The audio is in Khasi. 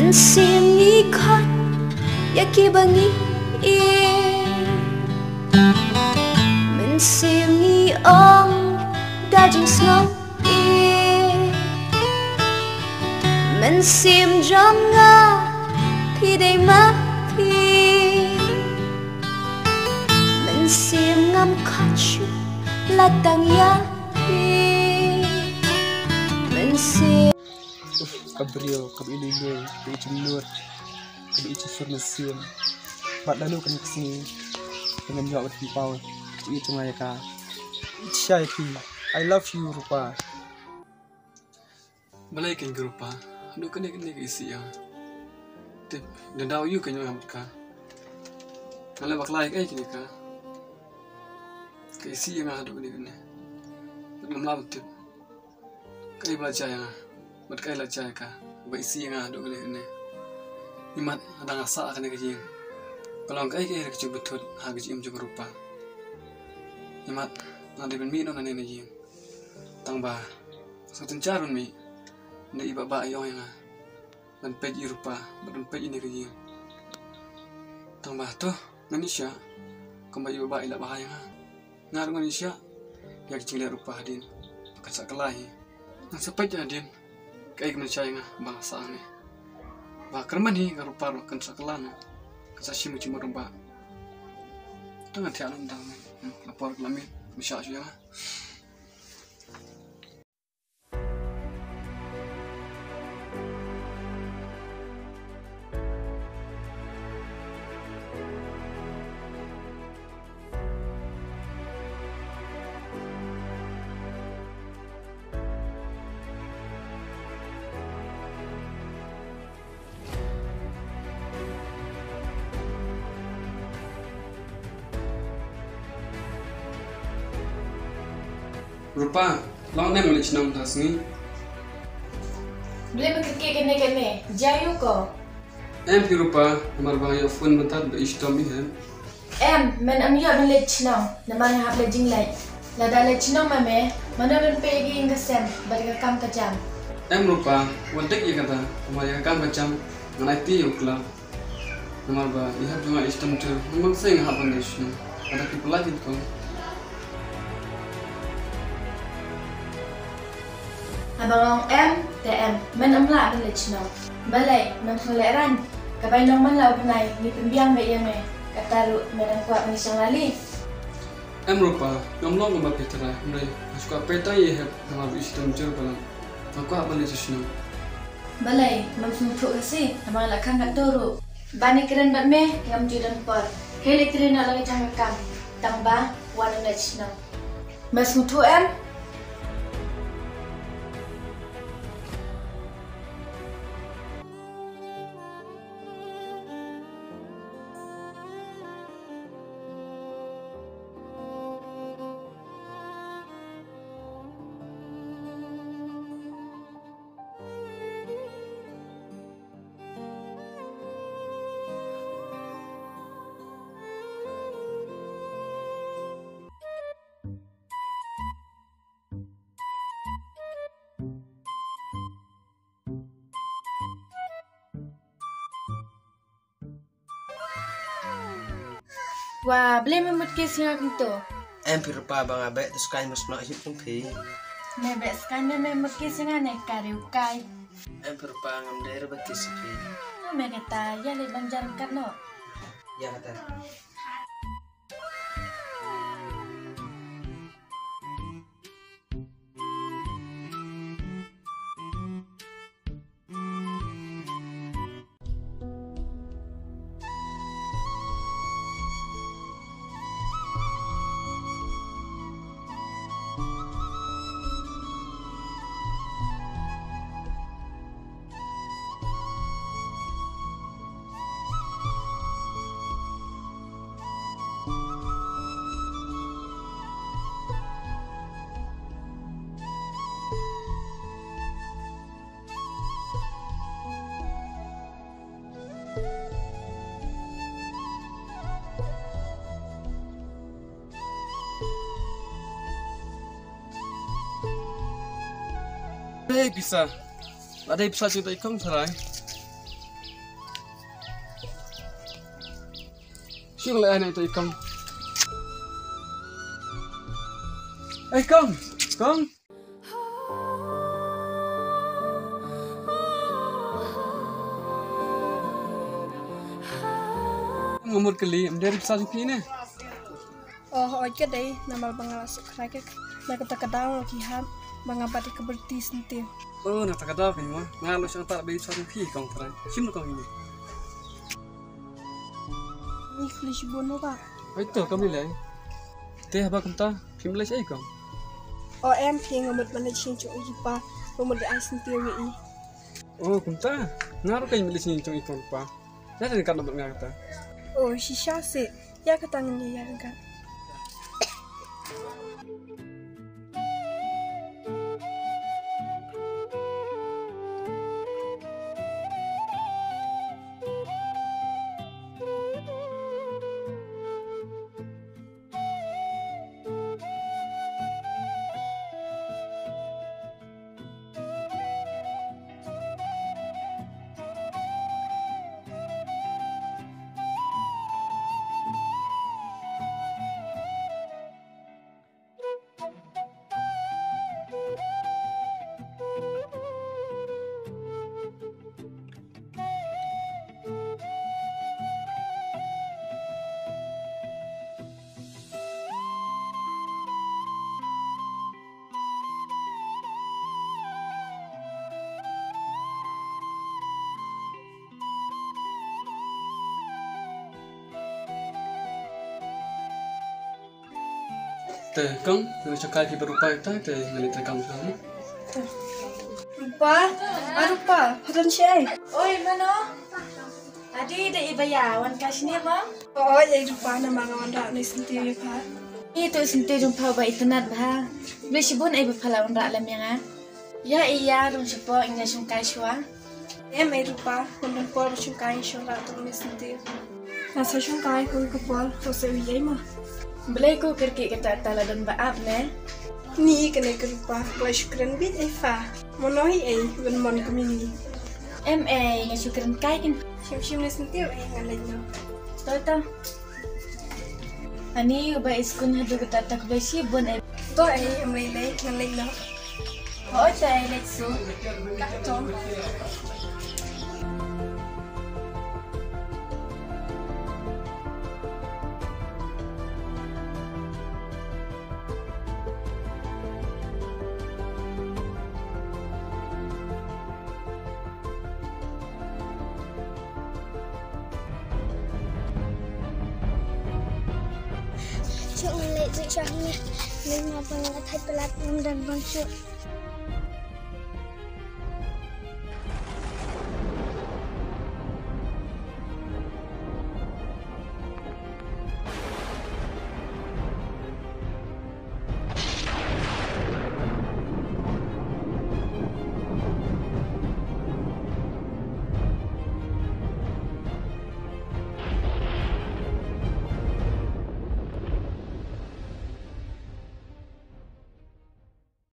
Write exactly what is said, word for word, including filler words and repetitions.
Mynsiem ngi khot ïa kiba ngi ïeit. Mynsiem ngi ong da jingsngewbha. Mynsiem jong nga phi dei ma phi. Mynsiem ngam khot shuh la tang ïa phi. Mynsiem. Uf, ka briew, ka ba i lui lui, ka ba i jemnud, ka ba i jesur mynsiem. Bad lano kane ka sngi, ka ngan ïoh bad pynpaw ka jingïeit jong nga ïa ka. Ïeit shai phi. I love you, Rupa. Balei kein ka Rupa? Haduh kane kane ka isih ïa nga. Tip, da daw ïu kein ïa nga bad ka. Nga leh bakla ïa kaei kane ka. Ka isih ïa nga haduh kane kane. Bad ngam lah ban tip. Kaei ba la jia ïa nga bad kaei la jia ïa ka ba isih ïa nga haduh kane kane. Imat lada nga sah ha kane ka ïing, ka long kaei kaei ka jingpynthut ha ka jingim jong ka Rupa. Imat nga dei ban mih noh na kane ka ïing. Tang ba sngewtynnat ban mih, ynda i Bah Bah i ong ïa nga ban peit ïa i Rupa bad ban peit ïa kane ka ïing. Tang ba to ngan ïa shah, kumba i Bah Bah i la bha ïa nga. Nga ruh ngan ïa shah ïa ka jingleh Rupa hadien ba kan sa kylla hi. Ngan sa peit hadien kaei ka mynsiem ïa nga ba nga sah hangne. Ba kyrmen hi ka Rupa ruh kan sa kylla noh, kan sa shim ka jingmut Rupa. Tang ngan thiah noh tang ne. Hmm, la por ka la miet, mynsiem shuh ïa nga. Rupa, long ne em leit shnong mynta ka sngi? Balei me kyrkieh kane kane, jia ïa u ko. Em phi Rupa, namar ba nga ïoh phone mynta ba i shitom i hem. Em, men ym ïoh ban leit shnong namar nga hap leit jingleit. Lada leit shnong ma me, mano ban peit ïa ka ïing ka sem bad ïa ka kam ka jam? Em Rupa, wat dik ïa kata, namar ïa ka kam ka jam ngan aiti ïa u club. Namar ba i hep jong nga i shitom jur, namar shisha nga hap ban leit shnong. Lada ki pynlait ki kong. Haba nga ong em te em, men ym lah ban leit shnong. Balei, men sngewlehraiñ? Ka bainong man la u bnai ngi pynbiang beit ïa me. Kata ruh men ym kwah ban ïashong lali. Em Rupa, ngam long kumba phi tharai, hynrei nga shu kwah peit tang ïa i hep namar ba i shitom jur palat. Nga kwah ban leit sha shnong. Balei, mem sngewthuh ka shi, namar nga la khang katto ruh. Ban ïakren bad me ngam ju don por. Hei leit trei noh la ka jong ka kam. Tang ba wan ym leit shnong. Me sngewthuh em? Wa, balei me mut kiss ïa nga kumto? Em phi Rupa, ba nga beh tu skaiñ ba snoh hip kum phi. Me beh skaiñ, me me mut kiss ïa nga ne ka riewkai. Em phi Rupa, ngam dei re ba kiss ïa phi. Em me kata, ïa leit ban jan kat noh. Ïa kata. Hei pisa. Lada pisa sing tai kong sarai. Ki leh ne to i kong. Ei kong, kong. Nga mut kali, em dei pisa jong phi ne? Oh, oi ka dei, namar ba nga la suk krai ka na kata ka daw ki hap ba nga bat ka berti senti. Oh, na kata ka daw ka ma. Nga lo sha ta ba pisa jong phi kong trai. Shim kong ini. Ni kli shibun no ba. Oi to kam ni lei. Te haba kumta phim lei shei kong. O em phi nga mut ban lei shei chung i pa. Ba mut ai senti wi i. Oh kumta. Nga ro kai mut lei shei chung i kong pa. Ya kan na mut nga kata. Oh shisha se. Ya kata ngi ya kan. Te kong, ngan shongkai ki ba Rupa ita, te ngan ita kong sa. Rupa, ah Rupa, pardon shi ai. Oi, mano? Adi da i baya, wan ka shini ma? Oi, ai Rupa na ma nga wan ra ni senti pa. Itu senti jong pa ba itanat ba. Beli shibun ai ba pala wan ra lam yang ah. Ya iya rung shapo ing na shungkai shwa. Em ai Rupa, kun dang por shungkai shwa ra tong ni senti. Na sa shungkai kun ka por ko se wi ai ma. Belai ko kerki kata tala don ba ap ne. Ni ka ne ka Rupa, ko shukran bit ai fa. Mono hi ai, wen mon ka mini. Em ai, nga shukran kai kin. Shim shim ni senti ai ngan lei no. To to. Ani uba iskun hadu kata tak besi bun eh. To eh, em lei lei, ngan lei no. Oh, to eh, let's go. Kak to. Shuh ngan leit shuh shuh hangne. Leit ma ba nga thait palat ngam don bang shuh.